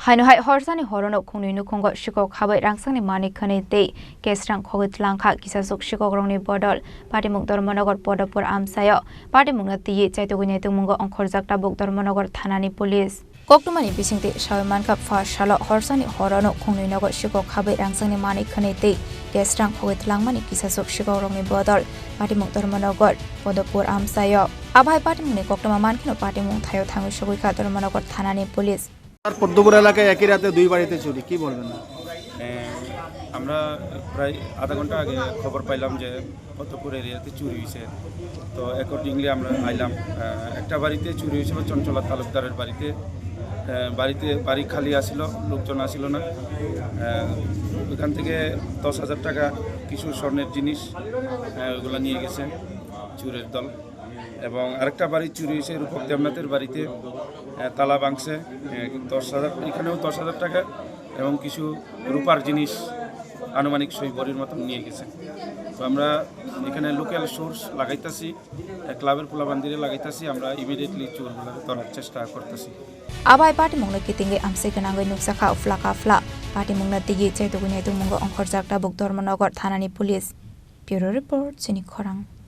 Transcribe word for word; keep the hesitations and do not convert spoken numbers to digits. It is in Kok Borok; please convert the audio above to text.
Haino hai horsani horono khungnwi nukhungo sikok habai rangsangni manwi khwnwi tei cash rang khogwi tlangkha kisasuk sikokrokni bodol. Patimung Dharmanagar Podopur amchaio patimungno twiwi chaitugwi naitugmungo ongkhorjak tabuk Dharmanagar thanani police. Koktwmani bisingtwi sawi mankha, pha salo horsani horono khungnwi nogo sikok habai rangsangni manwi khwnwi tei cash rang khogwi tlangmani kisasuk sikokrokni bodol. Patimung Dharmanagar Podopur amchaio. Abo hai patimungni koktwma mankheno patimung thaio thangwi sogwikha Dharmanagar thanani police. আর পদ্মপুর এলাকায় একই রাতে দুই বাড়িতে চুরি, কি বলবেন? এ, আমরা প্রায় আধা ঘন্টা আগে খবর পাইলাম যে পদ্মপুর এরিয়াতে চুরি হয়েছে। তো অ্যাকর্ডিংলি আমরা আইলাম, আহ, একটা বাড়িতে চুরি হয়েছিল চঞ্চলা তালুকদারের বাড়িতে। আহ, বাড়িতে, বাড়ি খালি আসিল, লোকজন আসিল না। আহ, ওখান থেকে দশ হাজার টাকা, কিছু স্বর্ণের জিনিস, আহ, ওগুলো নিয়ে গেছে চুরের দল। এবং আরেকটা বাড়ি চুরি হয়েছে রূপক দেবনাথের বাড়িতে, আহ, তালা ভাঙছে, আহ, দশ হাজার, এখানেও দশ হাজার টাকা এবং কিছু রূপার জিনিস আনুমানিক ছয় ভরির মতন নিয়ে গেছে। তো আমরা এখানে লোকাল সোর্স লাগাইতাছি, আহ, ক্লাবের পোলাবান্দিরে লাগাইতাছি, আমরা ইমিডিয়েটলি চোরগুলোকে ধরার চেষ্টা করতেছি। Abai patimungno kitingwi amsai gwnangwi nukjakha, phlaka phla patimungno twiwi chaitugwi naitugmungo ongkhorjak tabuk Dharmanagar thanani police. Bureau report, chini khorang.